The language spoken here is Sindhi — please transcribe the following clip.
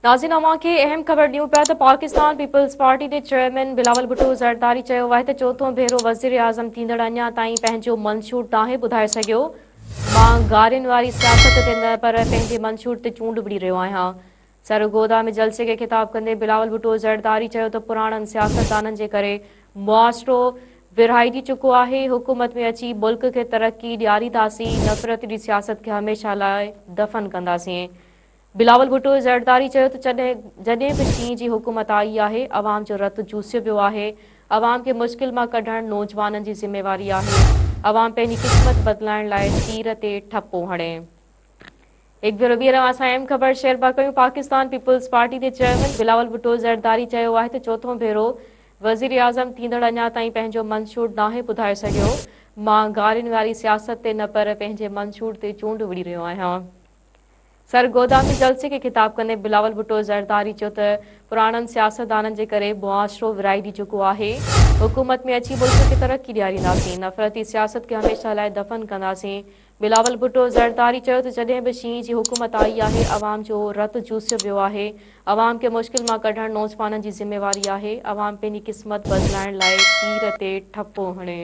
ناظرين اوهان کي اهم خبر ڏيون پيا ته پاڪستان پيپلز پارٽي جي چيئرمين بلاول ڀٽو زرداري چيو آهي ته چوٿون ڀيرو وزيراعظم ٿيندڙ اڃا تائين پنهنجو منشور ناهي ٻڌائي سگهيو، مان گارين واري سياست تي نه پر پنهنجي منشور تي چونڊ وڙهي رهيو آهيان. سرگوڌا ۾ جلسي کي خطاب ڪندي بلاول ڀٽو زرداري چيو ته پراڻن سياستدانن جي ڪري معاشرو ورهائجي چڪو آهي، حڪومت ۾ اچي ملڪ کي ترقي ڏيارينداسين، نفرت جي سياست کي هميشه لاء دفن ڪنداسين. بلاول ڀٽو زرداري چيو ته جڏهن به شينهن جي حڪومت آئي آهي عوام جو رت چوسيو ويو آهي، عوام کي مشڪل مان ڪڍڻ نوجوانن جي ذميواري آهي، عوام پنهنجي قسمت بدلائڻ لاء تير تي ٺپو هڻي. هڪ ڀيرو ٻيهر اوهان سان اهم خبر شيئر پيا ڪيون، پاڪستان پيپلز پارٽي جي چيئرمين بلاول ڀٽو زرداري چيو آهي ته چوٿون ڀيرو وزيراعظم ٿيندڙ اڃا تائين پنهنجو منشور ناهي ٻڌائي سگهيو، مان گارين واري سياست تي نه پر پنهنجي منشور تي چونڊ وڙهي رهيو آهيان. سرگوڌا ۾ جلسي کي خطاب ڪندي بلاول ڀٽو زرداري چيو ته پراڻن سياستدانن جي ڪري معاشرو ورهائجي چڪو آهي، حڪومت ۾ اچي ملڪ کي ترقي ڏيارينداسين، نفرتي سياست کي هميشه لاء دفن ڪنداسين. بلاول ڀٽو زرداري چيو ته جڏهن به شينهن جي حڪومت آئي آهي عوام جو رت چوسيو ويو آهي، عوام کي مشڪل مان ڪڍڻ نوجوانن جي ذميواري آهي، عوام پنهنجي قسمت بدلائڻ لاء تير تي ٺپو هڻي.